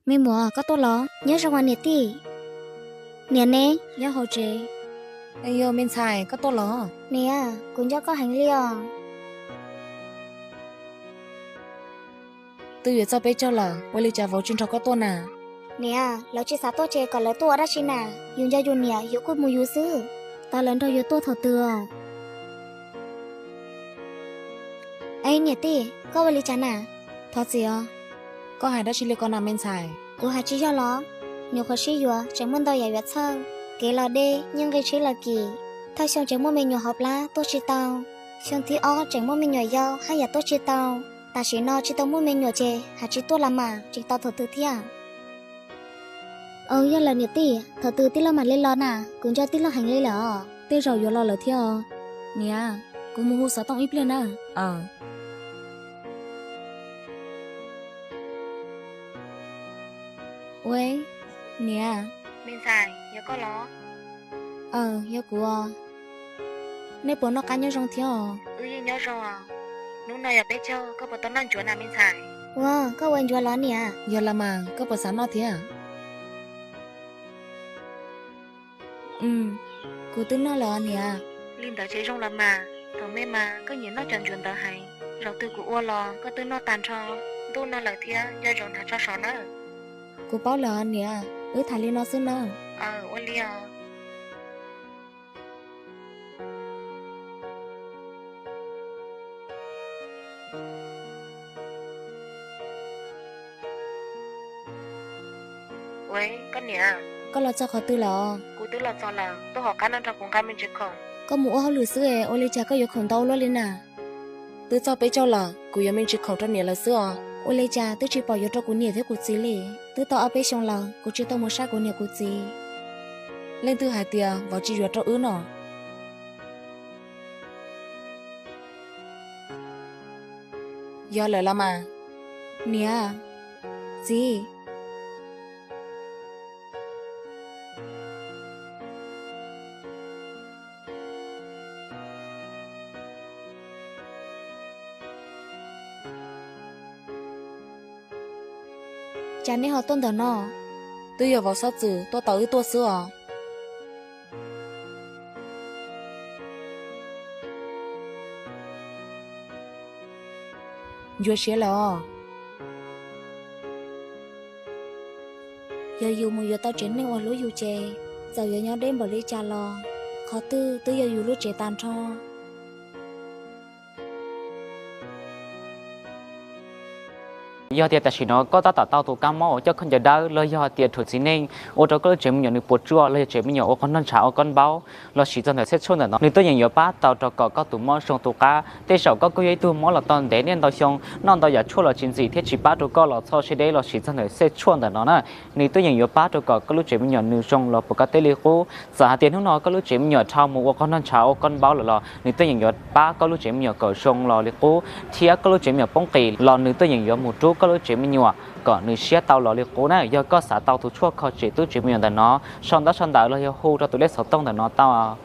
Me muam, koj tuaj los? Nyob zoo os niam tij. Niam ne? Nyob hauv tsev. Yog me ntxhais, koj tuaj los? Niam, kuv nco koj heev li os. Twb yuav txog peb caug lawm, ua li cas vauv tsis nrog koj tuaj na? Niam, lawv tsis xav tuaj ces kom lawv tuaj ua dab tsi na? Yus nco yus niam yus kuj mus yus xwb. Tau lawv nrog yus tuaj thaum twg os? Ej niam tij, koj ua li cas na? Thov txim os. Koj hais dab tsi li ko na me ntxhais? Kuv hais tsis yog los? Nyuam qhuav sib yuav tseem muaj ntau yam yuav txhawj. Kev los deb, yeej nqi tsheb los kim. Thawj xyoo tseem muaj me nyuam hauv plab tuaj tsis tau. Xyoo thib ob tseem muaj me nyuam yau haj yam tuaj tsis tau. Tam sim no tsis tau muaj me nyuam ces hais tsis tuaj los mas tsis tau thaum twg thiab. Aws, yog lawm niam tij, thaum twg tij laug mam li los na? Kuv nco tij laug heev li lawm os. Tej zaum yuav los lawm thiab os. Niam, kuv mus hu xov tooj ib pliag na. Aws. Ua, niam. Me ntxhais, yog koj los? Aws, yog kuv os. Nej puas noj qab nyob zoo thiab os? Wb yeej nyob zoo os. Hnub no yog peb caug, koj puas tau noj ncuav na me ntxhais? Ua, koj ua ncuav los niam? Yog los mas, koj puas xav noj thiab? Kuv twb noj lawm os niam. Li ntawd ces zoo los mas, thaum me mas koj nyiam noj cov ncuav ntawd heev. Zaum twg kuv ua los koj twb noj tag nrho. Ntuj no lawm thiab, nco ntsoov hnav tso sov nawb. Kuv paub lawm os niam, wb tham li no xwb nawb. Aws, ua li os. Ua, koj niam, koj los txog qhov twg lawm? Kuv twb los txog lawm, tuaj hauv qab no nrog kuv nqa me ntsis khoom. Koj mus ua hauj lwm xwb es ua li cas koj yuav khoom ntau ua luaj li na? Twb txog peb caug lawm, kuv yuav me ntsis khoom rau niam lawv xwb os. Ua li cas twb tsis pom yuav rau kuv niam thiab kuv txiv li? Twb tau ob peb xyoo lawm kuv tsis tau mus saib kuv niam kuv txiv. Leej twg hais tias vauv tsis yuav rau wb no? Yog lawm los mas. Niam, txiv, cas nej ho tuaj ntawm no? Twb yog vauv Xob Txwm tuaj tos wb tuaj xwb os. Ncua siab lawm os. Yog yus mus yuav tau tsev neeg uas hlub yus ces, txawm yuav nyob deb npaum li cas los qhov twg twb yog yus lub tsev tag nrho. Yog tias tam sim no koj tab tom tau tus kab mob uas coj khaub ncaws dawb los yog tias rhuav txiv neej ua rau koj lub tsev me nyuam nws puas tsuaj los yog tsev me nyuam ua qhov noj ntshav ua koj npau, los sim txog ntawm Xej Tshuaj ntawm no nws tuaj yeem yuav pab tau rau kom koj tus mob zoo tu qab. Tej zaum koj kuj yog ib tug mob los tau ntev niaj ntau xyoo, noj ntau yam tshuaj los tsis ntxim thiab tsis pab rau koj los txhob siab deb los sim txog ntawm Xej Tshuaj ntawm no na. Nws tuaj yeem yuav pab rau kom koj lub tsev me nyuam nws zoo los puas koj teb li qub. Txawm hais tias hnub no koj lub tsev me nyuam dhau mus ua qhov noj ntshav ua koj npau lawm los nws tuaj yeem yuav pab koj lub tsev me nyuam kom zoo los li qub, thiab koj lub tsev me nyuam poob qis los nws tuaj yeem yuav mus rub koj lub tsev me nyuam kom nws siab tau los li qub na. Yog koj xav tau tus tshuaj kho tsem tub tsev me nyuam ntawm no, sau ntaub sau ntawv los yog hu rau tus lej xov tooj ntawm no tau.